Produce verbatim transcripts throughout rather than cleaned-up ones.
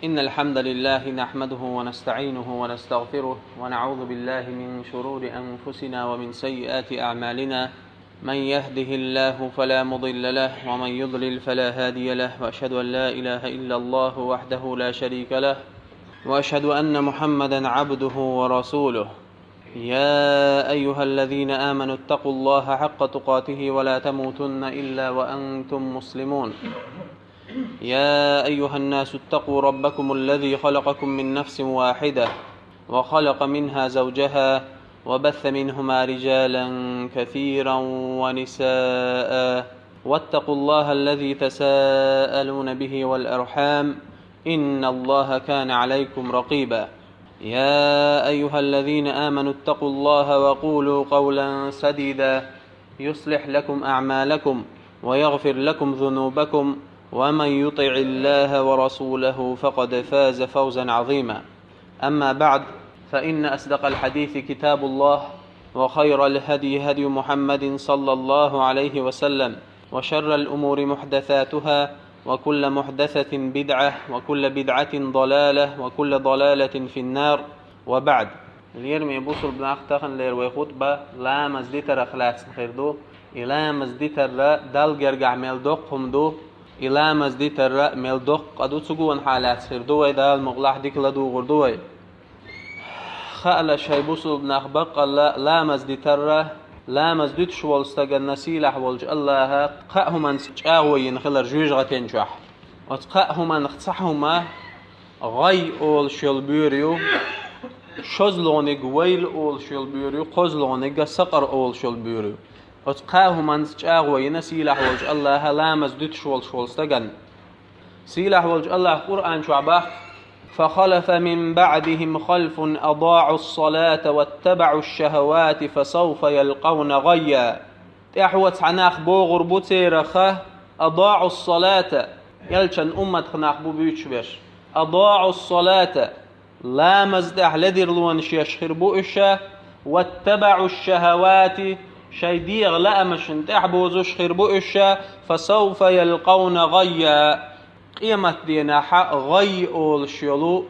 إن الحمد لله نحمده ونستعينه ونستغفره، ونعوذ بالله من شرور أنفسنا ومن سيئات أعمالنا. من يهده الله فلا مضل له، ومن يضلل فلا هادي له، وأشهد أن لا إله إلا الله وحده لا شريك له، وأشهد أن محمدا عبده ورسوله. يا أيها الذين آمنوا اتقوا الله حق تقاته ولا تموتن إلا وأنتم مسلمون. يا أيها الناس اتقوا ربكم الذي خلقكم من نفس واحدة، وخلق منها زوجها، وبث منهما رجالا كثيرا ونساء، واتقوا الله الذي تساءلون به والأرحام، إن الله كان عليكم رقيبا. يا أيها الذين آمنوا اتقوا الله وقولوا قولا سديدا، يصلح لكم أعمالكم ويغفر لكم ذنوبكم، ومن يطع الله ورسوله فقد فاز فوزا عظيما. أما بعد، فإن أصدق الحديث كتاب الله، وخير الهدي هدي محمد صلى الله عليه وسلم، وشر الأمور محدثاتها، وكل محدثة بدعة، وكل بدعة ضلالة، وكل ضلالة في النار، وبعد. Лераме бусулба нах, таханлера вай хутба ламаз дитарах лаьцна хир ду. И ламаз дитарра Далла гергахь мел доккха хӀума ду, и ламаз дитарра мел доккха къа ду, цу гонахьа лаьцна хир ду вай, Дала мукъалахь дика ладугӀур ду вай. Хаалаш, хӀай бусулба нах, баккъалла ламаз дитарра, ламаз дуьтуш волу стаганна сийлахь волчу АллахӀа кхаа хӀуманца чӀагӀо йина хилар жоьжахатин чохь. Оцу кхаа хӀуманах цхьа хӀума гӀай олуш йолу боьра ю, шозлагӀниг вайл олуш йолу боьра ю, кхозлагӀниг сакъар олуш йолу боьра ю. Оцу кхаа хӀуманца чӀагӀо йина сийлахь волчу АллахӀа ламаз дуьтуш волуш волу стагана. Сийлахь волчу АллахӀа Къуръан чохь боху: «فخلف من بعدهم خلف أضاعوا الصلاة واتبعوا الشهوات فسوف يلقون غيا». ТӀаьхьо цхьа нах богӀур бу церах, «أضاعوا الصلاة», элчан умматах нах бу буьйцуш берш. «أضاعوا الصلاة», ламаз тӀехь ледарлонаш еш хир бу уьш, «واتبعوا الشهوات», шайн дегӀан лаамашна тӀаьхьа бозуш хир бу уьш, «فسوف يلقون غيا». Къематденахь гӀай олуш йолу,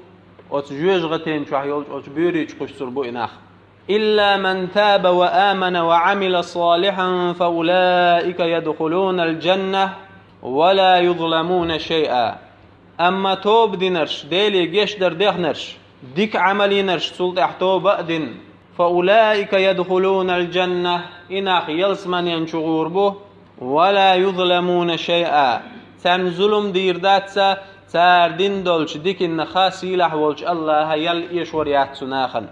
оцу жоьжахатин чохь йолчу оцу боьричу кхуьссур бу и нах. «إلا من تاب وآمن وعمل صالحا فأولئك يدخلون الجنة ولا يظلمون شيئا». Амма тоба динарш, Деле гечдар дехнарш, дика Ӏамал йинарш, цул тӀаьхьа тоба а дина, «فأولئك يدخلون الجنة», и нах ялсаманен чу гӀур бу, «ولا يظلمون شيئا», царна зулам дийр дац, цара дина долчу диканах сийлахь волчу АллахӀа ял эшор яц цу нахана.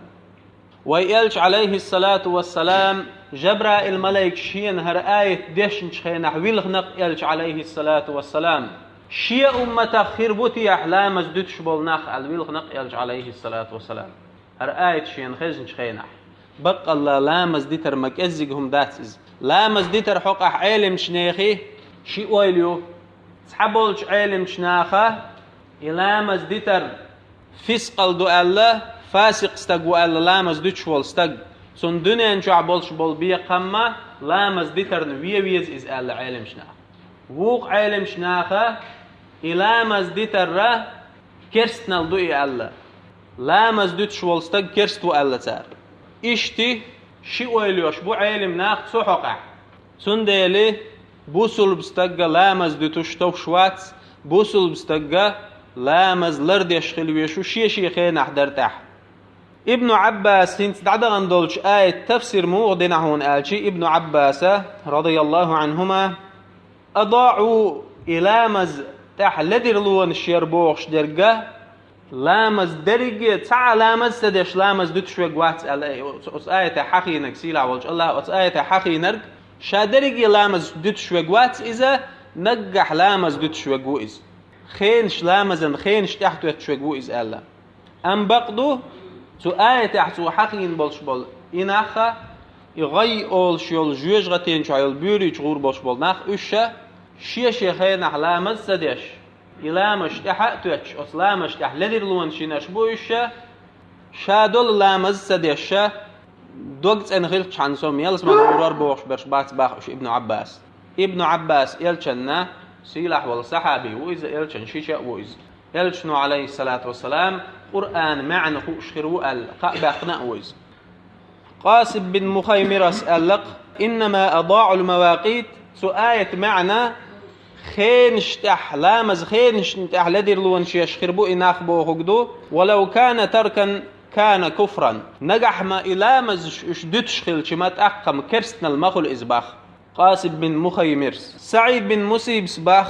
Вай элча, Ӏалайхиссалату вассалам, Жабраил малайк шена хӀара аят дешначу хенахь вилхина-кх элча, Ӏалайхиссалату вассалам, шен умматах хир бу техьа ламаз дуьтуш болу нах аьлла вилхина-кх элча, Ӏалайхиссалату вассалам, хӀара аят шена хезначу хенахь. Баккъалла ламаз дитар ма кӀеззиг хӀума дац иза. Ламаз дитар хьокъехь Ӏелимчу нехан ши ойла ю. Цхьаболчу Ӏелимчу наха и ламаз дитар фискъал ду аьлла, фасикъ стаг ву аьлла ламаз дуьтуш волу стаг, цунна дуьнен чохь болуш болу бекхам ма ламаз дитарна вен веза иза аьлла Ӏелимчу наха. Вукху Ӏелимчу наха и ламаз дитарра керстанал ду и аьлла. Ламаз дуьтуш волу стаг керст ву аьлла цара. Иштта ши ойла йолуш бу Ӏелим нах цу хьокъехь. Цундела бусулба стагга ламаз дуьтуш товш вац, бусулба стагга ламаз лардеш хила везаш ву шен-шен хенахь дар тӀехь. Ибну Ӏаббас хӀинца дӀадахана долчу аят тафсир муха дина хьуна аьлча, Ибну Ӏаббаса, радияллаху Ӏанхума, «أضاعوا», и ламаз тӀехь ледарлонаш яр бохуш дерг, ламаз дерриге цхьа а ламаз ца деш, ламаз дуьтуш верг вац аьлла, оцу, оцу аятехь хьахийнарг, сийлахь волчу АллахӀа оцу аятехь хьахийнарг, ша дерриге ламаз дуьтуш верг вац иза, наггахь ламаз дуьтуш верг ву иза. Хенаш ламазан, хенаш тӀаьхьатоьттуш верг ву иза аьлла. Амма бакъ ду, цу аятехь цо хьахийна болуш болу и нах, и гӀай олуш йолу жоьжахатин чохь йолу боьричу гӀур болуш болу нах, уьш ша шен-шен хенахь ламаз ца деш, и ламаш тӀаьхьа а тоьттуш, оцу ламаш тӀехь ледарлонаш йинарш бу уьш ша, ша долу ламаз ца деш ша, дог цӀена хилчхьана со ялсамане гӀур вара бохуш берш бац боху уьш Ибну Ӏаббас. Ибну Ӏаббас элчанна, сийлахь волу сахьаби ву иза, элчан шича а ву иза. Элчано, алейхиссалату вассалам, Къуръан маьӀна хууш хир ву аьлла, кхаъ баьккхина а ву иза. Къасим бин Мухаймирас аьлла-кх: «إنما أضاعوا المواقيت», цу аята маьӀна хенаш тӀехь, ламаз хенашна тӀехь ледарлонаш еш хир бу и нах бохург ду, «ولو كان تركا كان كفرا». Нагахь ма и ламазаш уьш дуьтуш хилча ма тӀаккха-м керстанал ма хуьлу иза бах. Къасим бин Мухаймирс. СаӀид бин Мусаййибс бах,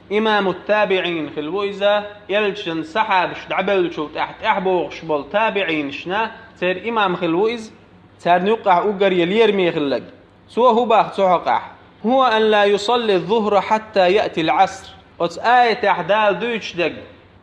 имаму табиӀин хилла ву иза, элчан сахьабаш дӀабевллачул тӀаьхьа тӀаьхьабогӀуш болу табиӀинашна церан имам хилла ву иза, царна юккъехь уггаре лераме хилларг. Цо хӀун бах цу хьокъехь: «هو أن لا يصلي الظهر حتى يأتي العصر». Оцу аятехь Дала дуьйцуш дерг,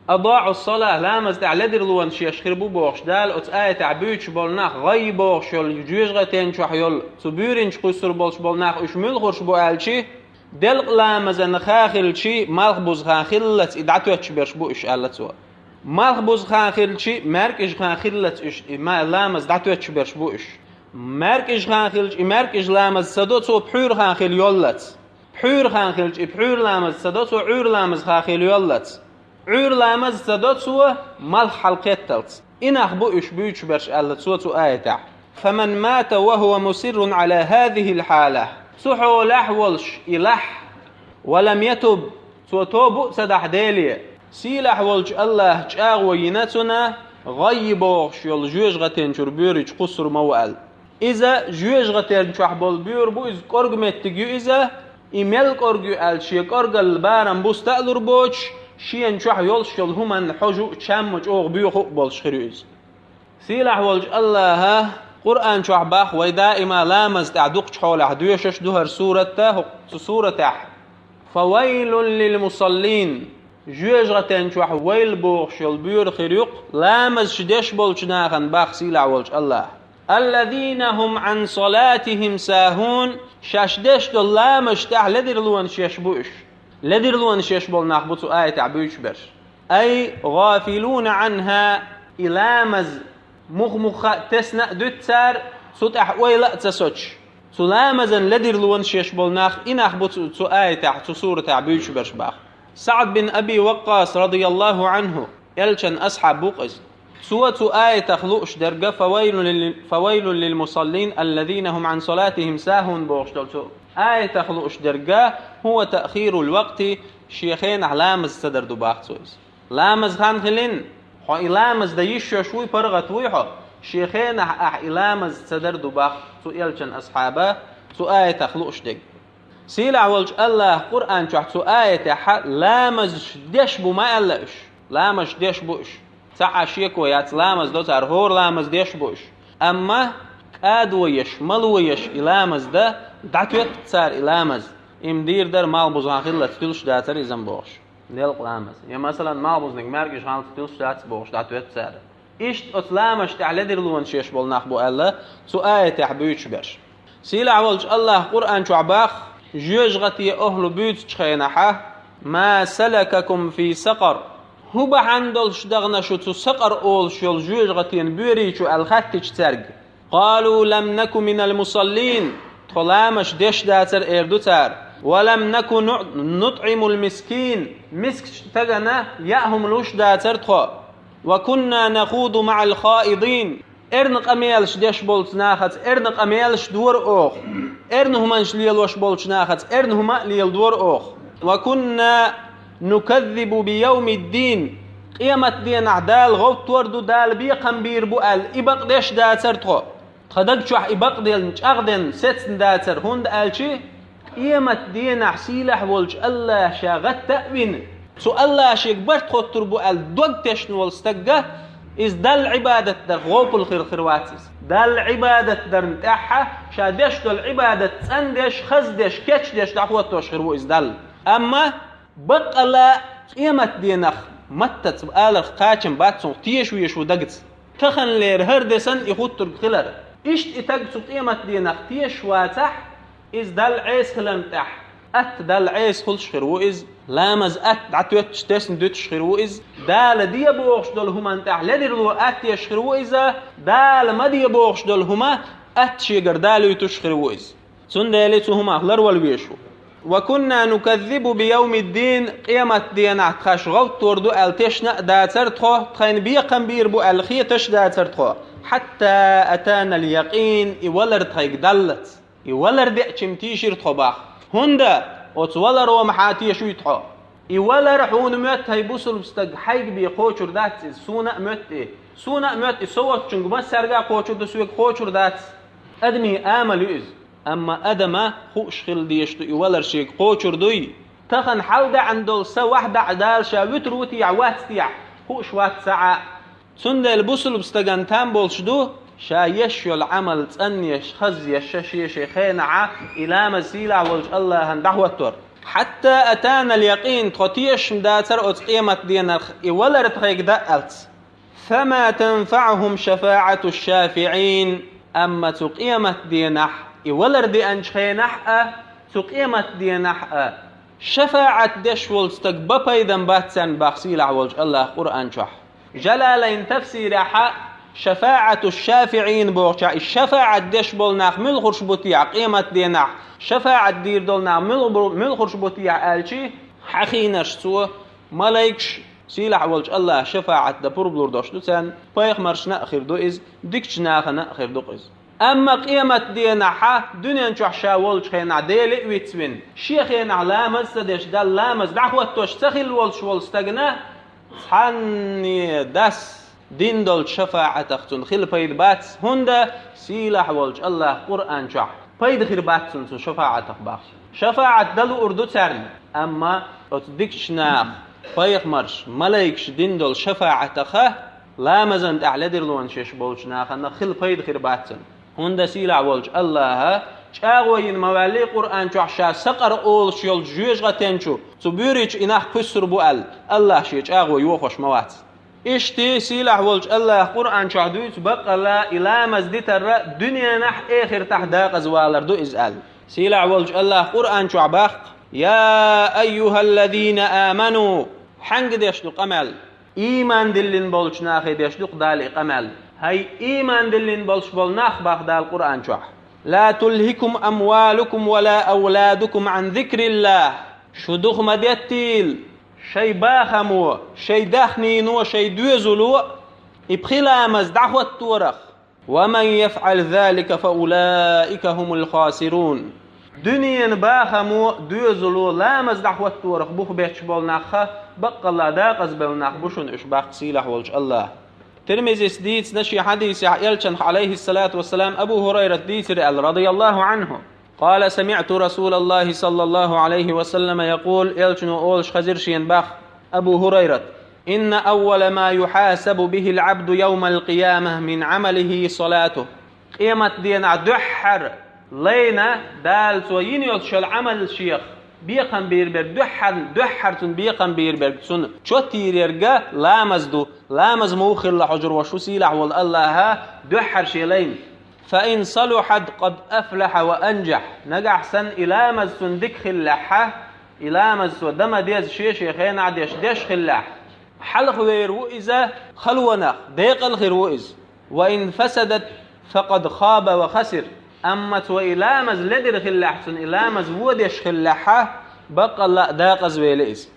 «أضاعوا الصلاة», ламаз тӀехь ледарлонаш еш хир бу бохуш Дала оцу аятехь буьйцуш болу нах, гӀай бохуш йолу жоьжахатин чохь йолу, цу буьйринчу кхуьссур болуш болу нах уьш муьлхарш бу аьлчи, делкъа ламазан хан хилчи, малхбуза хан хиллалц и дӀатоьттуш берш бу уьш, аьлла цо. Малхбуза хан хилчи, маьркӀажа хан хиллалц уьш, и ма-, ламаз дӀатоьттуш берш бу уьш. МаьркӀажа хан хилчи, и маьркӀажа ламаз ца до цо пхьуьйра хан хила йоллалц. Пхьуьйра хан хилчи, и пхьуьйра ламаз ца до цо Ӏуьйра ламаз хан хила йоллалц. Ӏуьйра ламаз ца до цо малх хьалакхетталц. И нах бу уьш буьйцуш берш, аьлла цо цу аятехь. «فمن مات وهو مصر على هذه الحالة». Цу хьолехь волуш и лахь, «ولم يتب», цо тоба а ца дахь Деле, сийлахь волчу АллахӀа чӀагӀо йина цунна, гӀай бохуш йолу жоьжахатин чуьра буьйричу кхуссур ма ву аьлла. Иза жоьжахатин чохь болу буьйр бу, иза кӀорга меттиг ю иза, и мел кӀорга ю аьлча, шен кӀоргалла барам буста а лур боцуш, шена чохь йолуш йолу хӀуманна хьожу а, чам а чӀогӀа боьху а болуш хир ю иза. Сийлахь волчу АллахӀа Къуръан чохь бах, вай даима ламаз тӀехь дукхачу хьолехь доьшуш ду хӀара сурат а, хӀу-, цу суратехь: «فويل للمصلين». Жоьжахатин чохь вайл бохуш йолу буьйр хир ю-кх ламазаш деш болчу нахана, бах сийлахь волчу АллахӀа. «الذين هم عن صلاتهم ساهون». Шаьш деш долу ламазаш тӀехь ледарлонаш еш бу уьш. Ледарлонаш еш болу нах бу цу аятехь буьйцуш берш. «أي غافلون عنها», и ламаз муха-муха а тесна а дуьту цара, цу тӀехь ойла а ца соцуш. Цу ламазан ледарлонаш еш болу нах, и нах бу цу, цу аятехь, цу суратехь буьйцуш берш бах. СаӀд бин Аби Ваккъас, радияллаху Ӏанху, элчан асхьаб ву-кх иза. Цо цу аятах лууш дерг, «فويل لل-، فويل للمصلين الذين هم عن صلاتهم ساهون» бохуш долу цу аятах лууш дерг, «هو تأخير الوقت», шен хенахь ламаз ца дар ду бах цо иза. Ламаз хан хилин, хьо и ламаз дан йиш йолуш вуй, паргӀат вуй хьо, шен хенахь ахь и ламаз ца дар ду бах цу элчан асхьаба, цу аятах лууш дерг. Сийлахь волчу АллахӀа Къуръан чохь цу аятехь ламазаш деш бу ма аьлла уьш. Ламазаш деш бу уьш. Цхьа а шеко яц, ламаз до цара, хӀора ламаз деш бу уьш. Амма кӀадо еш, мало еш и ламаз дан, дӀатоьтту цара и ламаз. И-м дийр дара, малхбуза хан хиллалц туьллуш дацара иза-м бохуш. Делкъа ламаз. Я, масалан, малхбузниг маьркӀажа хиллалц туьллуш дац бохуш, дӀатоьтту цара. Иштта оцу ламазаш тӀехь ледарлонаш еш болу нах бу аьлла, цу аятехь буьйцуш берш. Сийлахь волчу АллахӀа Къуръан чохь бах, жоьжахатин охӀла буьйцучу хенахь: «ما سلككم في سقر». ХӀун бахьана долуш дахана шу цу Сакъар олуш йолу жоьжахатин буьйричу аьлла хаьттича цаьрга? «قالوا لم نك من المصلين». Тхо ламазаш деш дацара, эр ду цара. «ولم نك نع-، نطعم المسكين». Мискачу стагана яа хӀума луш дацара тхо. «وكنا نخوض مع الخائضين». Эрна къамелаш деш болчу нахаца эрна къамелаш дора оха. Эрна хӀуманаш лелош болчу нахаца эрна хӀума а леладора оха. «وكنا نكذب بيوم الدين». Къематденахь Дала гӀовттор ду, Дала бекхам бийр бу аьлла, и бакъдеш дацара тхо. Тхан даг чохь и бакъденна, чӀагӀденна, сецна дацара, хӀунда аьлча къематденахь сийлахь волчу АллахӀа ша гӀатта а вина, цу АллахӀа шега барт хоттур бу аьлла дог тешна волу стагга, иза Далла Ӏибадат дарх гӀопал хир хир вац иза. Далла Ӏибадат дарна тӀаьхьа ша деш долу Ӏибадат цӀандеш, хаздеш, кечдеш дӀахӀоттош хир ву иза Далла. Амма баккъалла къематденах маттаца аларх кхачам бац цунах, теша везаш ву дагаца. Таханлера хӀара де санна и хуттург хилар. Иштта и таг цу къематденах тешаш вацахь, иза Далла Ӏеса хиларна тӀехь, атта Далла Ӏеса хуьлуш хир ву иза, ламаз атта дӀатоьттуш, тесна дуьтуш хир ву иза, Дала де бохуш долу хӀуманна тӀехь ледарло атта еш хир ву иза, Дала ма де бохуш долу хӀума атта шегара далуьйтуш хир ву иза. Цундела цу хӀумах ларвала везаш ву. «وكنا نكذب بيوم الدين», къематденахь тхаш гӀовттор ду аьлла тешна а дацара тхо, тхайна бекхам бийр бу аьлла хеташ а дацара тхо. «حتى أتانا اليقين», и валар тхайга даллалц. И валар деача-м тийшира тхо боху. ХӀунда оцу валаро ма хьан тешуьйту хьо? И валар хьуна моьтту, хӀай бусулба стаг, хьайга бен кхочур дац иза, суна а моьтту и. Суна а моьтту и, со воцчуьнга массаьрга а кхочур ду, соьга кхочур дац. Адамийн амал ю иза. Амма адама хууш хила дезаш ду и валар шега кхочур дуй. Тахана хьалдаьӀна долу са ваьхьа даьӀа Дала ша вуьтур ву техьа, вац техьа, хууш вац цхьа а. Цундела бусулба стагана там болуш ду, ша еш йолу Ӏамал цӀанъеш, хазъеш, ша шен-шен хенахьа и ламаз сийлахь волчу АллахӀан дӀахӀоттор. «حتى أتانا اليقين», тхо тешаш-м дацара оцу къематденах и валар тхайга даллалц. «فما تنفعهم شفاعة الشافعين», амма цу къематденахь, и валар деанчу хенахь а, цу къематденахь а шафаӀат деш волу стаг бан пайда-м бац царна боху сийлахь волчу АллахӀа Къуръан чохь. Жалалайн тафсирехь а «шафаӀату шафиӀин» бохучохь, и шафаӀат деш болу нах муьлхарш бу техьа къематденахь, шафаӀат дийр долу нах муьлх-, муьлхарш бу техьа аьлчи, хьахийнарш цо, малайкаш, сийлахь волчу АллахӀа шафаӀат дан пурба лур долуш ду царна, пайхамаршна а хир ду иза, дикачу нахана а хир ду-кх иза. Амма къематденахьа дуьнен чохь ша волчу хенахь Деле а вицвина, шен хенахь ламаз ца деш, Далла ламаз дӀахӀоттош ца хилла волуш волу стагана цхьанне дас дина долчу шафаӀатах цунна хила пайда бац, хӀунда сийлахь волчу АллахӀа Къуръан чохь: «Пайда хир бац цунна цу шафаӀатах», – боху. ШафаӀат дан луур ду царна, амма оцу дикачу наха, пайхамарш, малайкаш дина долу шафаӀатаха ламазан тӀехь ледарлонаш еш болчу нахана хила пайда хир бац цунна. ХӀунда сийлахь волчу АллахӀа чӀагӀо йина ма ваьллий Къуръан чохь ша сакъар олуш йолчу жоьжахатен чу цу буьйричу и нах кхуьссур бу аьлла, АллахӀ шен чӀагӀо йохош ма вац. Иштта сийлахь волчу АллахӀа Къуръан чохь дуьйцу баккъалла и ламаз дитарра дуьненахь а, эхартахь а дакъазвалар ду иза аьлла. Сийлахь волчу АллахӀа Къуръан чохь боху: «يا أيها الذين آمنوا», хьаьнга деш ду къамел? Ийман диллина болчу нахе деш ду-кх Дала и къамел. ХӀай ийман диллина болуш болу нах, боху Дала Къуръан чохь, «لا تلهكم أموالكم ولا أولادكم عن ذكر الله». Шу духу ма деттийла шайн бахамо, шайн даьхнино, шайн доьзало и пхи ламаз дӀахӀотторах. «ومن يفعل ذلك فأولئك هم الخاسرون». Дуьненан бахамо, доьзало ламаз дӀахӀотторах бух бетташ болу нахха баккъалла дакъазбелла нах бу шуна уьш, боху сийлахь волчу АллахӀа. Тирмизис дийцина шен хьадисехь, элчанах, Ӏалайхиссалату вассалам, Абу ХӀурайрат дийцира аьлла, радияллаху Ӏанху: «قال: سمعت رسول الله صلى الله عليه وسلم يقول», элчано олуш хезира шена, боху Абу ХӀурайрат: «إن أول ما يحاسب به العبد يوم القيامة من عمله صلاته». Къематденахь дуьххьара лайна Дала цо йина йолчу шел Ӏамал шех бекхам бийр берг, дуьххьара, дуьххьара цунна бекхам бийр берг, цунна чот йийр ерг ламаз ду. Ламаз муха хилла хьожур ву шу сийлахь волу АллахӀа дуьххьара шен лайна? «فإن صلحت قد أفلح وأنجح». Нагахь санна и ламаз цунна дика хиллехьа, и ламаз цо дан ма-дезза шен-шен хенахь деш, деш хиллехь, хьалхавер ву иза халонах, декъал хир ву иза. «وإن فسدت فقد خاب وخسر». Амма цо и ламаз ледира хиллехь, цунна и ламаз вон деш хиллехьа, баккъалла а дакъазвели иза.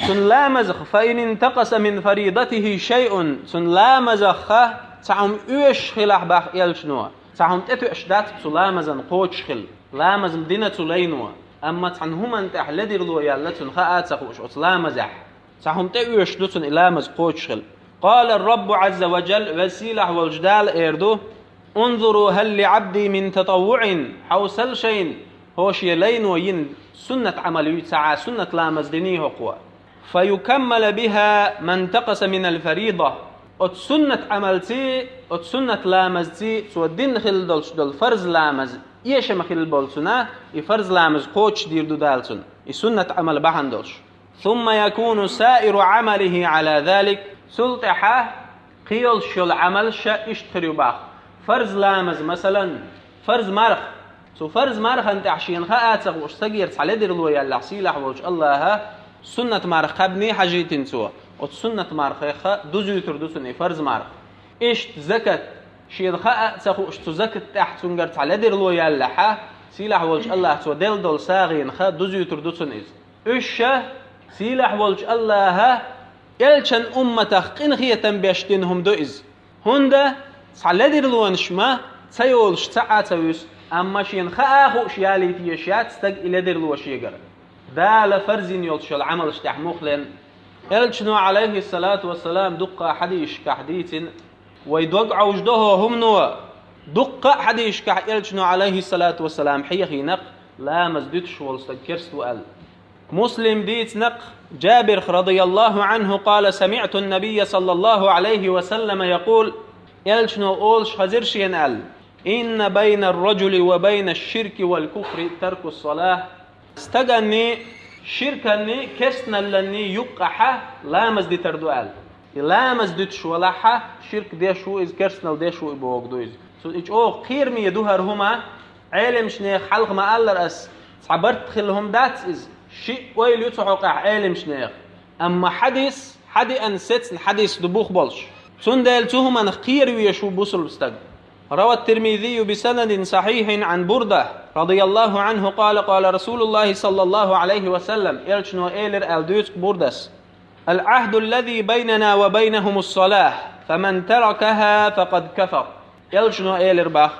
Цунна ламазах: «فإن انتقص من فريضته شيء». Цунна ламазах цхьа хӀума оьшуш хилахь, боху элчано, цхьа хӀума тӀетоьуш дац цу ламазан кхочуш хила. Ламаз-м дина цу лайно, амма цхьана хӀуманна тӀехь ледарло яьлла цунна хаа а ца хууш оцу ламазехь. Цхьа хӀума тӀеоьшуш ду цунна и ламаз кхочуш хила. «قال الرب عز وجل», Веза-Сийлахь волчу Дала эр ду: «انظروا هل لعبدي من تطوع». Хьовсал шайна, хӀо шен лайно йина суннат Ӏамал юй, цхьа а суннат ламаз диний хӀокхо. «فيكمل بها ما انتقص من الفريضة». Оцу суннат Ӏамалций, оцу суннат ламазций цо дина хилла долуш долу фарз ламаз эшам хилла болу цунна, и фарз ламаз кхочушдийр ду Дала цунна, и суннат Ӏамал бахьана долуш. «ثم يكون سائر عمله على ذلك». Цул тӀаьхьа кхин йолуш йолу Ӏамалш иштта хир ю боху. Фарз ламаз, масалан, фарз марха. Цу фарз мархана тӀехь шена хаа а ца хууш, стагера цхьа ледарло яьллехь, Сийлахь волчу АллахӀа суннат марха кхаьбний хьажийтина цо, оцу суннат мархех дузуьйтур ду цунна и фарз марха. Иштта закат. Шена хаа а ца хууш, цу закат тӀехь цуьнгара цхьа ледарло яьллехьа, Сийлахь волчу Аллахьа цо делла долу сагӀина ха дузуьйтур ду цунна иза. Уьш ша сийлахь волчу Аллахьа элчан умматах къинхетам беш дина хӀума ду иза. ХӀунда цхьа ледарлонаш ма ца йолуш цхьа а ца вуьсу, амма шена хаа а хууш ялийта еш яц стаг и ледарло шегара. Дала фарзина йолчу йолу Ӏамалш тӀехь мухлен. Элчано, алейхиссалату вассалам, дуккха хьадийшкахь дийцина, вай дог Ӏовжадо хӀо хӀумано, дуккха а хьадийшкахь Элчано, алейхиссалату вассалам, хьехийнакъ, ламаз дуьтуш волу стаг керст ву аьлла. Муслим дийцинакъ, Джабирх, радияллаху Ӏанху, къала: «Самиъту набийя саллаллаху Ӏалайхи ва саллама якъул», Элчано олуш хазир шена аьлла: «Инна байна ар-раджули ва байна аш-ширки вал-куфри тарку ас-салах». Стаганний, ширканний, керстналланний юккъахьа ламаз дитар ду аьлла. И ламаз дуьтуш валахьа, ширк деш ву иза, керстнал деш ву и боху ду иза. Цу и чӀогӀа кхераме ду хӀара хӀума, Ӏелимшнех хьалха ма-аллара ас, цхьа барт хилла хӀума дац иза, шиъ ойла ю цу хьокъехь Ӏелимшнех. Амма хьадис, хьадиъан сецна хьадис ду бух болуш. Цундела цу хӀуманах кхера везаш ву бусулба стаг. روى الترمذي بسند صحيح عن بردة رضي الله عنه قال: قال رسول الله صلى الله عليه وسلم, Элчано элира аьлла дуьйцу Бурдас: «العهد الذي بيننا وبينهم الصلاة، فمن تركها فقد كفر». Элчано элира бах: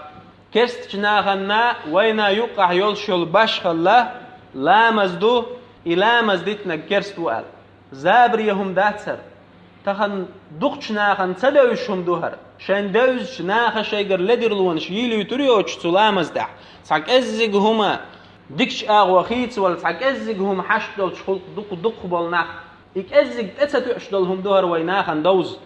«Керстачу наханна вайна юккъахь йолуш йолу башхалла ламаз ду, и ламаз дитинарг керст ву», аьлла. Забаре хӀума дац хӀара. Тахана дукхачу нахана ца девзаш хӀума ду хӀара. Шайн девзачу наха шайгара ледарлонаш йийлуьйтур йоцуш цу ламаз тӀехь. Цхьа кӀеззиг хӀума дикачу агӀо хийцавала, цхьа кӀеззиг хӀума хьашт долчу гӀуллакх дукха-дукха болу нах. И кӀеззиг тӀе ца тоьуш долу хӀума ду хӀара вай нахана довза.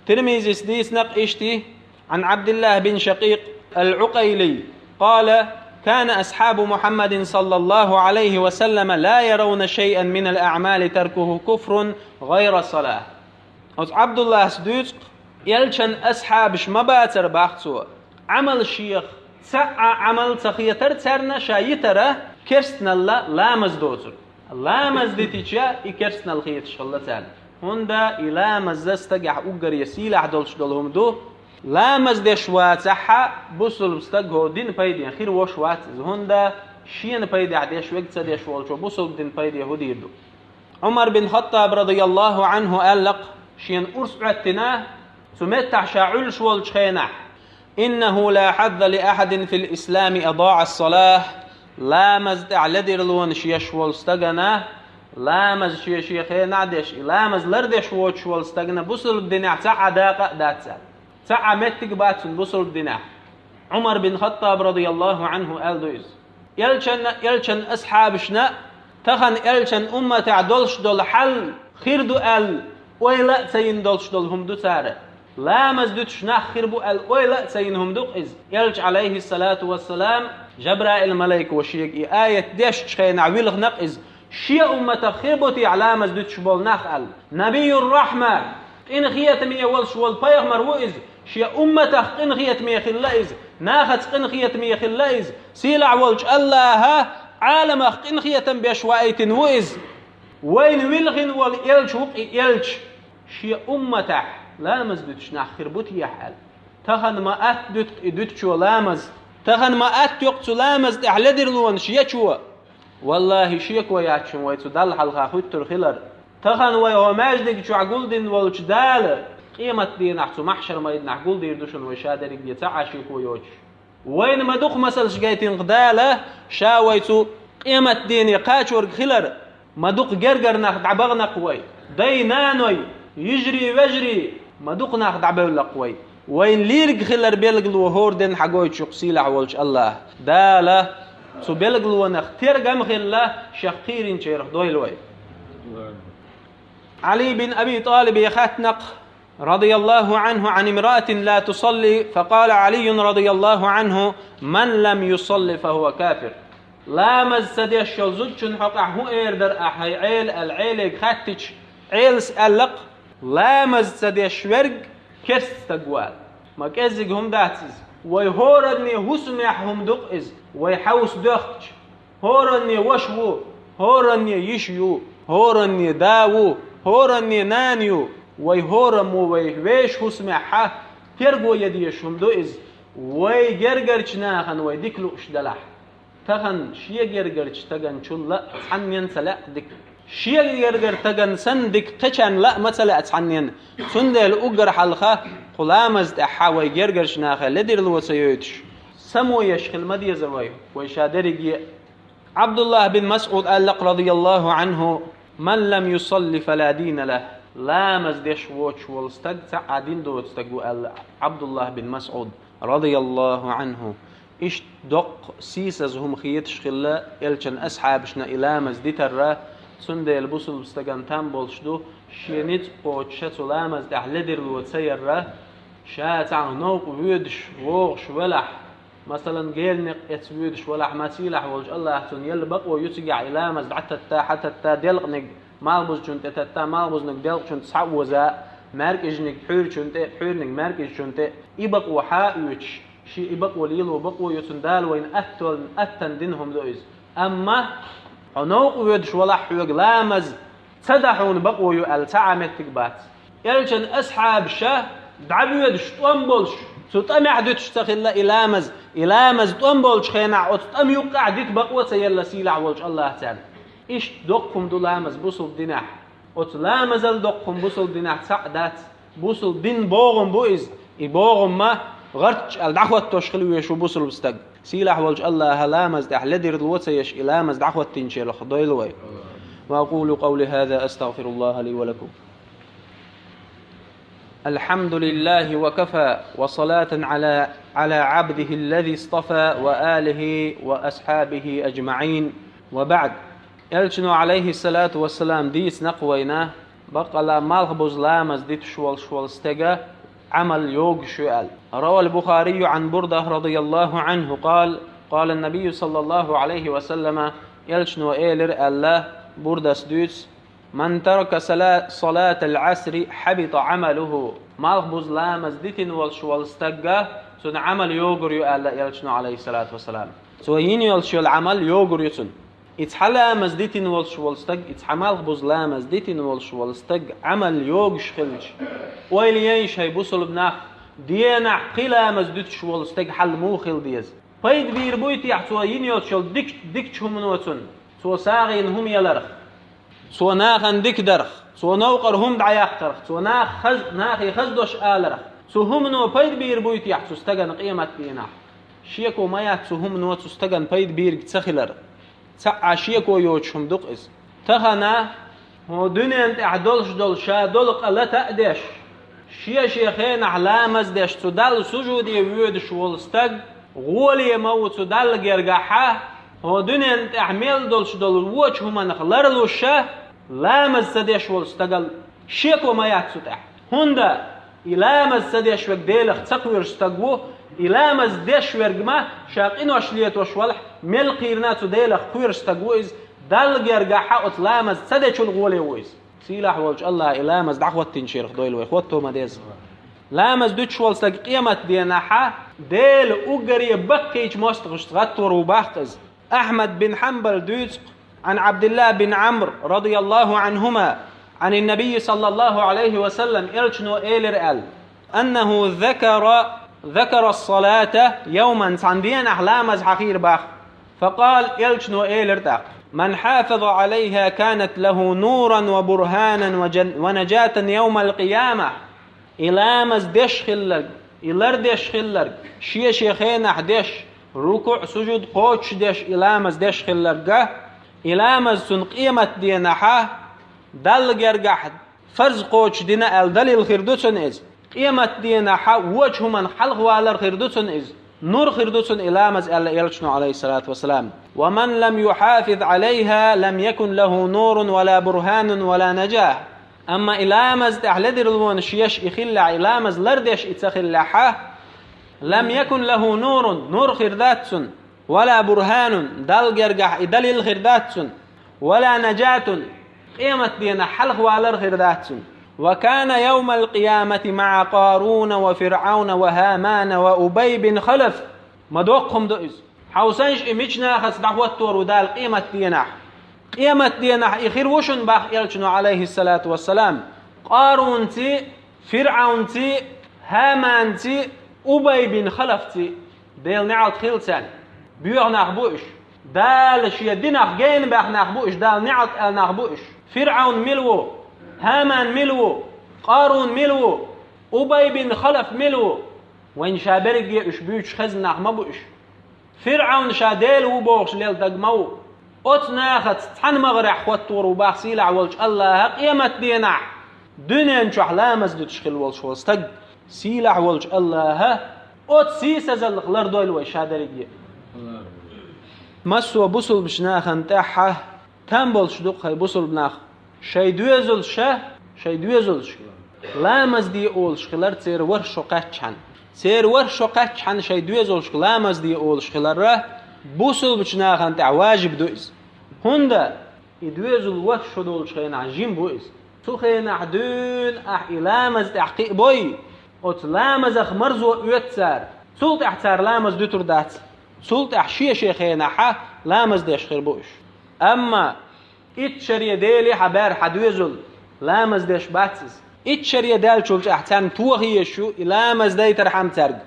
Тирмизис дийцинакъ ишти, عن عبد الله بن شقيق العقيلي قال: كان أصحاب محمد صلى الله عليه وسلم لا يرون شيئا من الأعمال تركه كفر غير الصلاة. Оцу Ӏабдуллас дуьйцу, Элчан асхьабаш ма бацара бах цо, Ӏамал шех цхьа а Ӏамал ца хетара царна ша йитара керстналла ламаз доцург. Ламаз дитича и керстнал хеташ хилла царна. ХӀунда и ламаз стагехь уггаре сийлахь долуш долу хӀума ду. Ламаз деш вацахьа, бусулба стаг хӀо дина пайде хир вош вац иза. ХӀунда шена пайдехь деш верг ца деш волчо бусулба дина пайде хӀу дийр ду? Ӏумар бин Хаттаб, радияллаху Ӏанху, аьллакх, шена урс Ӏоьттина, цу меттахь ша Ӏуьллуш волчу хенахь: «إنه لا حظ لأحد في الإسلام أضاع الصلاة». Ламаз тӀехь ледарлонаш еш волу стагана, ламаз шен-шен хенахь деш, и ламаз лардеш воцуш волу стагана бусулба динехь цхьа а дакъа а дац аьлла. Цхьа а меттиг а бац цунна бусулба динехь. Ӏумар бин Хаттаб, радияллаху Ӏанху, аьлла ду иза. Элчанна, Элчан асхьабашна, тахана Элчан умматехь долуш долу хьал хир ду аьлла, ойла а ца йина долуш долу хӀума ду цара. Ламаз дуьтуш нах хир бу аьлла, ойла а ца йина хӀума ду-кх иза. Элча, алейхиссалату вассалам, Жабраил малайко шега и аят дешчу хенахь вилхинакъ иза, шен умматах хир бу техьа ламаз дуьтуш болу нах аьлла. Набиюр-рахьма, къинхетаме волуш волу пайхамар ву иза, шен умматах къинхетаме хилла иза, нахаца къинхетаме хилла иза, сийлахь волчу Аллаха Ӏаламах къинхетам беш ваийтина ву иза. Вайна вилхина волу элча ву-кх и элча, шен умматахь ламаз дуьтуш нах хир бу техьа аьлла. Тахана ма атта дуьту-кх и дуьтучо ламаз. Тахана ма атта йо-кх цу ламаз тӀехь ледарлонаш ечо. Валлахи, шеко яц шуна вай цу Далла хьалха хӀуьттур хилар. Тахана вай хӀо маьждиг чохь гулдина волчу Дала, къемат дийнахь цу махьшар майданахь гулдийр ду шуна вай ша дерриге цхьа а шеко йоцуш. Вайна ма дукха масалш гайтина-кх Дала, ша вай цу къемат дийне кхачорг хилар. Ма дукха гергара нах дӀабахана-кх вай. Дай-наной, йижарий-вежарий, ма дукха нах дӀабевлла-кх вай. Вайн лийриг хилар белгало хӀора денна хьагойтуш ю-кх сийлахь волчу Аллаха. Дала цу белгалонах тергам а хилла, шех кхийринчарах дойла вай. Ӏали бин Аби ТӀалибе хаьттина-кх, радияллаху Ӏанху, Ӏан имраатин ла тусалли, факъала Ӏалийюн, радияллаху Ӏанху: «Ман лам юсалли, фахува кафир». Ламаз ца деш йолу зудчун хьокъехь хӀун эр дара ахь, хӀай Ӏела, аьлла Ӏелега хаьттича, Ӏелас аьлла-кх: «Ламаз ца деш верг керста стаг ву», аьлла. Ма кӀеззиг хӀума дац иза. Вай хӀоранне хӀусамехь хӀума ду-кх иза, вай хьовса доьхкича. ХӀоранне ваша ву, хӀоранне йиша ю, хӀоранне да ву, хӀоранне нана ю. Вай хӀораммо вай вешан хӀусамехьа терго ян дезаш хӀума ду иза, вай гергарчу нахана вай дика лууш делахь. Тахан шен гергарчу стагана чул лаа цхьаннен ца лаьа дика. Шен гергара стагана санна дика кхечарна лаа ма ца лаьа цхьаннен. Цундела уггар хьалха кху ламаза тӀехь вай гергарчу нахе ледарло ца йойтуш, само еш хила ма деза вай, вай ша дерриге а. Ӏабдуллахь бин МасӀуд аьлла-кх, радияллаху Ӏанху: «Ман лам юсалли фала дина лахь». Ламаз деш воцуш волу стаг цхьа а дин доцу стаг ву аьлла Ӏабдуллахь бин МасӀуд, радияллаху Ӏанху. Иштта доккха сийсаза хӀума хеташ хилла элчан асхьабашна и ламаз дитарра, цундела бусулба стагана там болуш ду, шен ницкъ кхочуш цу ламаз тӀехь ледарло ца ярра, ша цхьаьна новкъа воьдуш, вогӀуш велахь, масалан, гела некъ эца воьдуш велахь, ма сийлахь волчу АллахӀа цунна елла бакъо ю цигахь и ламаз дӀататта, хьататта, делкъаниг малхбузчунна тӀе татта, малхбузниг делкъачунна схьа а оза, маьркӀажниг пхьуьйрачунна тӀе, пхьуьйраниг маьркӀажчунна тӀе, и бакъо хьа а оьцуш, шен и бакъо лело бакъо ю цунна, Дала вайна атталла, аттана дина хӀума ду иза. Амма хьо новкъа воьдуш валахь, хьоьга ламаз ца дан хьуна бакъо ю аьлла цхьа а меттиг бац. Элчан асхьабаша дӀабоьдуш, тӀом болуш, цу тӀамехь дуьтуш ца хилла и ламаз, и ламаз тӀом болчу хенахь оцу тӀам юккъехь дита бакъо а ца елла сийлахь волчу АллахӀа царна. Иштта доккха хӀума ду ламаз бусулба динехь. Оцу ламазал доккха хӀума бусулба динехь цхьаъ дац. Бусулба дин богӀум бу иза. И богӀум ма гӀарчча аьлла дӀахӀоттош хила везаш ву бусулба стаг. Сийлахь волчу АллахӀа ламаз тӀехь ледарло ца еш и ламаз дӀахӀоттийначарах дойла вай. وأقول قولي هذا أستغفر الله لي ولكم. الحمد لله وكفى، وصلاة على، على عبده الذي اصطفى وآله وأصحابه أجمعين، وبعد. Элчано, Ӏалайхиссалату вассалам, дийцина-кх вайна, баккъала малхбуза ламаз дитуш волуш волу стеган Ӏамал йогуш ю аьлла. روى البخاري عن بردة رضي الله عنه قال: قال النبي صلى الله عليه وسلم, Элчано элира аьлла, Бурдас дуьйцу: «من ترك صلا-، صلاة العصر حبط عمله». Малхбуза ламаз дитина волуш волу стагга цуьнан Ӏамал йогур ю аьлла Элчано, Ӏалайхиссалату вассалам. Цо йина йолуш йолу Ӏамал йогур ю цуьнан. И цхьа ламаз дитина волуш волу стаг, и цхьа малхбуза ламаз дитина волуш волу стаг Ӏамал йогуш хилча, ойла яйша, хӀай бусулба нах, денахь пхи ламаз дуьтуш волу стеган хьал муха хила деза? Пайда бийр буй техьа цо йина йолчу дик-, дикачу хӀумано цунна? Цо сагӀина хӀума яларх, цо нахана дика дарх, цо новкъара хӀума дӀаяккхарх, цо нах хаз-, нахе хаза дош аларх, цу хӀумано пайда бийр буй техьа цу стагана къематдийнахь? Шеко ма яц цу хӀумано цу стагана пайда бийриг ца хилар. Цхьа а шеко йоцуш хӀума ду-кх иза. Тахана хӀокху дуьнен тӀехь долуш долу ша долу къа лата а деш, шен-шен хенахь ламаз деш, цу Далла сужуде воьдуш волу стаг гӀоле ма ву цу Далла гергахьа, хӀокху дуьнен тӀехь мел долуш долу вочу хӀуманах ларлуш а, ламаз ца деш волу стагал шеко ма яц цу тӀехь. ХӀунда и ламаз ца деш верг Делах ца кхоьруш стаг ву, и ламаз деш верг ма ша къинош летош валахь, мел кхийрина цу Делах кхоьруш стаг ву иза, Далла гергахьа оцу ламаз ца дечул гӀоле ву иза. Сийлахь волчу АллахӀа и ламаз дӀахӀоттийначарах дойла вай, хӀотто ма деза. Ламаз дуьтуш волу стаг къематденахьа Дела уггаре баккхийчу мостагӀашца гӀаттор ву баккха иза. Ахьмад бин Хьанбала дуьйцу-кх, Ӏан Ӏабдилла бин Ӏамр, радияллаху Ӏанхума, Ӏанин Набийи саллаллаху Ӏалайхи ва саллам, элчано элира аьлла: «Аннаху закара, закара ас-салата явман», цхьана денахь ламаз хьахийра баккха. Факъала, элчано элира тӀаккха: «Ман хьафаза Ӏалайха канат лаху нуран ва бурханан ва жан-, ва нажатан явмал къияма». И ламаз деш хилларг, и лардеш хилларг, шен-шен хенахь деш, рукуӀ, сужуд кхочуш деш и ламаз деш хилларга, и ламаз цунна къематденахьа Далла гергахь фарз кхочуш дина аьлла далил хир ду цунна иза. Къематденахьа вочу хӀуманна хьалхавалар хир ду цунна иза. Нур хир ду цунна и ламаз аьлла элчано, Ӏалайхиссалату вассалам. «Ва ман лам юхьафиз Ӏалайха, лам якун лаху нурун ва ла бурханун ва ла нажах». Амма и ламаз тӀехь ледарлонаш еш и хиллехь, и ламаз лардеш и ца хиллехьа, «лам якун лаху нурун», нур хир дац цунна, «ва ла бурханун», Далла гергахь и далил хир дац цунна, «ва ла нажатун», къематденахь хьалхавалар хир дац цунна. «Ва кана явмал къиямати маӀа Къаруна ва ФирӀауна ва Хамана ва Убай бин Халаф». Ма доккха хӀума ду иза. Хьовсанаш, и мича нахаца дӀахӀоттор ву Дала къематденахь? Къематденахь и хир ву шуна баккха элчано, Ӏалайхиссалату вассалам, Къарунций, ФирӀаунций, Хаманций, Убай бин Халафций, Делан неӀалт хила царна. Боьха нах бу уьш. Дала шен динах гена баьхна нах бу уьш, Дала неӀалт аьлла нах бу уьш. ФирӀавн мила ву? ХӀаман мила ву? Къарун мила ву? Убай бин Халаф мила ву? Вайна ша берриге уьш буьйцуш хезна нах ма бу уьш. ФирӀавн ша Дела ву бохуш лелла даг ма ву. Оцу нахаца цхьана магӀарехь хӀоттор ву боху сийлахь волчу АллахӀа къематдийнахь дуьнен чохь ламаз дуьтуш хилла волуш волу стаг. Сийлахь волчу АллахӀа оцу сийсазаллах лардойла вай ша дерриге. Массо а бусулбачу нахана тӀаьхьа там болуш ду-кх хӀай бусулба нах. Шайн доьзалш, шайн доьзалш ламаз де олуш хилар церан ворхӀ шо кхаьччхьана. Церан ворхӀ шо кхаьччхьана шайн доьзалшка ламаз де олуш хиларра бусулбачу нахана тӀехь важиб ду иза. ХӀунда и доьзал ворхӀ шо долчу хенахь жима бу иза. Цу хенахь дуьйна ахь и ламаз тӀехь кхиабой, оцу ламазах марзо оьцу цара. Цул тӀаьхьа цара ламаз дуьтур дац. Цул тӀаьхьа шен-шен хенахьа ламаз деш хир бу уьш. Амма итт шаре дели хьан бер хьан доьзал, ламаз деш бац иза. Итт шаре даьллачул тӀаьхьа царна тоха езаш ю и ламаз дайтархьама цаьрга.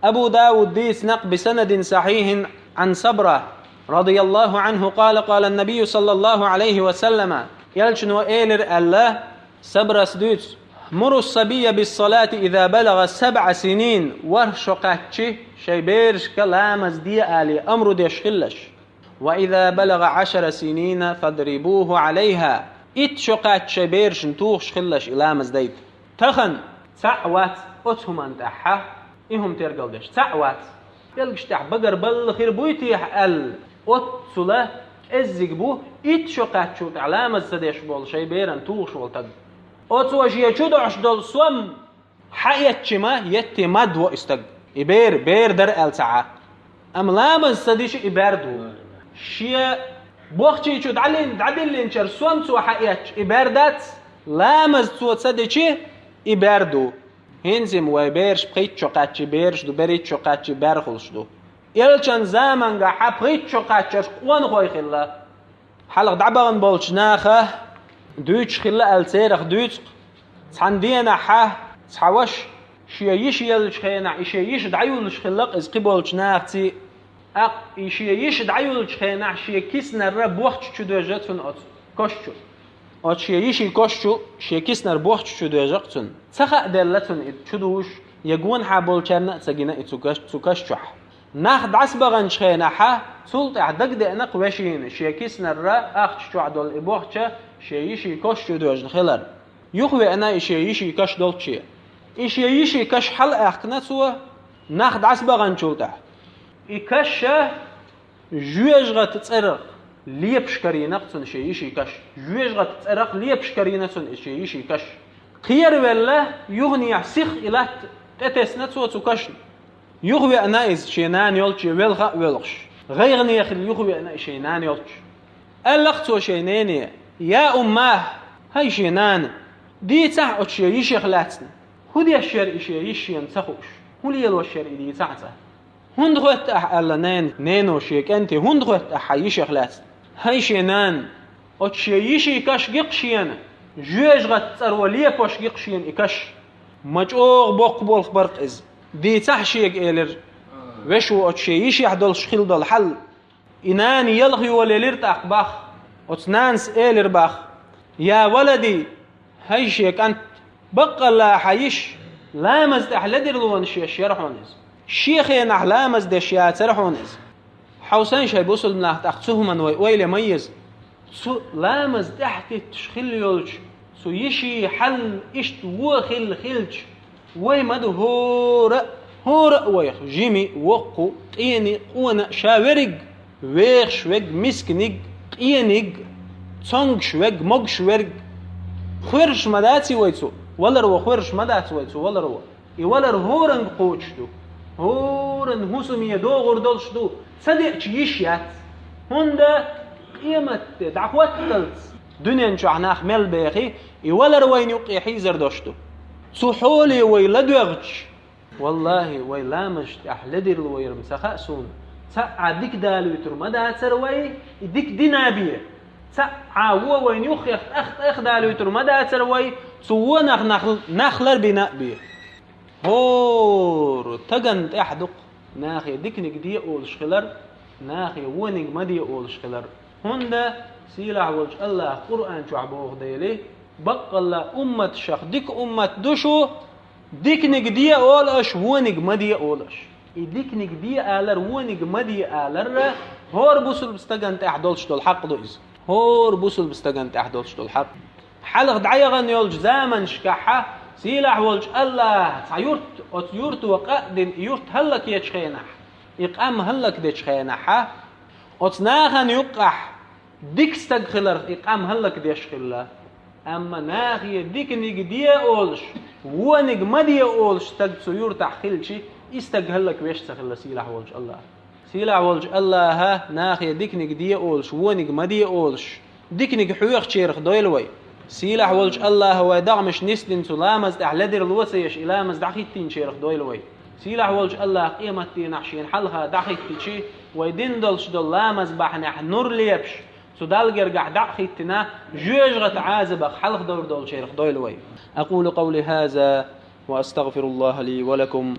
Абу Дауд дийцина-кх بسند صحيح عن سبرة رضي الله عنه قال: قال النبي صلى الله عليه وسلم, элчано элира аьлла, Сабрас дуьйцу: مروا الصبي بالصلاة إذا بلغ سبع سنين, ворхӀ шо кхаьччи шайн берашка ламаз де алий амру деш хилалаш. وإذا بلغ عشر سنين فاضربوه عليها. Итт шо кхаьчча шайн берашна тухуш хилалаш и ламаз дайта. Тахана цхьаъ вац оцу хӀуманна тӀаьхьа, и хӀума тергал деш цхьаъ вац. Белгаш тӀехь багара балла хир буй техьа аьлла, оццула кӀеззиг бу итт шо кхаьччул тӀехь ламаз ца деш болу шайн беран тухуш волу таг. Оцо шен чу доӀуш долу сом хьаэцчи ма, етте мад во и стаг. И бер, бер дара аьлла ца Ӏа. Амма ламаз ца дича и бер ду. Шен бохчий чу дӀалин-, дӀадиллинчара сом цо хьаэцча, и бер дац, ламаз цо ца дича, и бер ду. ХӀинца-м вай бераш пхийтта шо кхаьччи бераш ду, берхӀитта шо кхаьччи бер хуьлуш ду. Элчан заманга хьан пхийтта шо кхаьччарш къонахой хилла. Хьалха дӀабахана болчу наха дуьйцуш хилла аьлла церах дуьйцу-кх. Цхьана денахьа цхьа ваша шен йиша еллачу хенахь, и шен йиша дӀаюллуш хилла-кх иза кхиболчу нахаций. ТӀаккха и шен йиша дӀаюллучу хенахь шен киснарра бохча чу доьжна цунна оцу кош чу. Оцу шен йишин кош чу шен киснарра бохча чу доьжна-кх цунна. Ца хаа делла цунна и чу дуьжуш, я гонахьа болчарна а ца гина и цу каш-, цу каш чохь. Нах дӀасабаханчу хенахьа, цул тӀаьхьа дагадеана-кх вешина шен киснарра ахча чохь долу и бохча шен йишин кош чу доьжна хилар. Юхавеана и шен йишин каш долчче. И шен йишин каш хьалааьхкина цо, нах дӀасабаханчул тӀаьхьа. И каша жоьжахатан цӀерах лепаш карийна-кх цунна шен йишин каш. Жоьжахатан цӀерах лепаш карийна цунна и шен йишин каш. Кхеравелла, юханехьа сиха и латта тӀетесна цо цу кашна. Юхавеана иза шен нана йолчче велха а воьлхуш. ГӀайгӀане хилла юхавеана и шен нана йолччу. Аьлла-кх цо шен нене: «Я уммах, хӀай шен нана, дийцахьа оцу шен йишех лаьцна. ХӀун деш яра и шен йиша шена ца хууш? ХӀун лелош яра и, дийцахьа цкъа?» «ХӀунда хоьтту ахь, — аьлла нен-, нено шен кӀанте, — хӀунда хоьтту ахь хьан йишех лаьцна?» «ХӀай шен нана, оцу шен йишин каш гикх шена, жоьжахатан цӀаро лепош гикх шена и каш. Ма чӀогӀа боккха болх бара-кх иза. Дийцахьа шега», — элира. Вешин оцу шен йишехь долуш хилла долу хьал. И нана елха йолаелира тӀаккха боху. Оцу нанас элира боху: «Я валади, хӀай шен кӀант, баккъалла хьан йиша ламаза тӀехь ледарлонаш еш яра хьуна иза. Шен хенахь ламаз деш яцара хьуна иза». Хьовсал шайн бусулба нах, тӀаккха цу хӀуманна вай ойла ма еза. Цу ламаза тӀехь тетташ хилла йолчу цу йишин хьал иштта вон хилла хилча, вай ма ду хӀора а, хӀора а вайх, жима, воккха, къена, къона а, ша верриг, вехаш верг, мисканиг, къениг, цомгуш верг, могуш верг. Хоьрзуш ма даций вай цу валаро, хоьрзуш ма дац вай цу валаро. И валар хӀоранга кхочуш ду. ХӀоранна хӀусаме догӀур долуш ду. Ца деача йиш яц. ХӀунда къематде дӀахӀотталц дуьнен чохь нах мел бехи, и валар вайна юккъе хьийзар долуш ду. Цу хьоле вай ладоьгӀча, валлахӀи, вай ламазаш тӀехь ледарло яр-м ца хаьа суна. Цхьа а дика далуьйтур ма дацара вай, и дика дина бен. Цхьа а вон вайна юххех тӀах-тӀах далуьйтур ма дацара вай, цу вонах нах, нах ларбина а бен. ХӀора тагана тӀехь ду-кх нахе диканиг де олуш хилар, нахе вониг ма де олуш хилар. ХӀунда сийлахь волчу АллахӀа Къуръан чохь боху дела, баккъалла умматашах дика уммат ду шу, диканиг де олу аша, вониг ма де олу аша. И диканиг де алар, вониг ма де алар, хӀора бусулба стагана тӀехь долуш долу хьакъ ду иза. ХӀора бусулба стагана тӀехь долуш долу хьакъ. Хьалха дӀаяхана йолчу заманашкахьа, сийлахь волчу АллахӀа цхьа юрт, оцу юрто къа а дина, и юрт хӀаллакъечу хенахь, и къам хӀаллакдечу хенахьа, оцу нахана юккъахь дика стаг хиларх и къам хӀаллакдеш хилла. Амма нахе диканиг де олуш, вониг ма де олуш стаг цу юртахь хилчи, и стаг хӀаллаквеш ца хилла сийлахь волчу АллахӀа. Сийлахь волчу АллахӀа нахе диканиг де олуш, вониг ма де олуш, диканиг хьоьхучарах дойла вай. Сийлахь волчу АллахӀа вай догӀмаш нисдина цу ламаз тӀехь ледарло ца еш, и ламаз дӀахӀиттинчарах дойла вай. Сийлахь волчу АллахӀа къематдийнахь шена хьалха дӀахӀиттичи, вай дина долуш долу ламаз бахьанехь нур лепаш, цу Далла гергахь дӀа а хӀиттина, жоьжахатин Ӏазабах хьалхадовр долчарах дойла вай. أقول قولي هذا وأستغفر الله لي ولكم.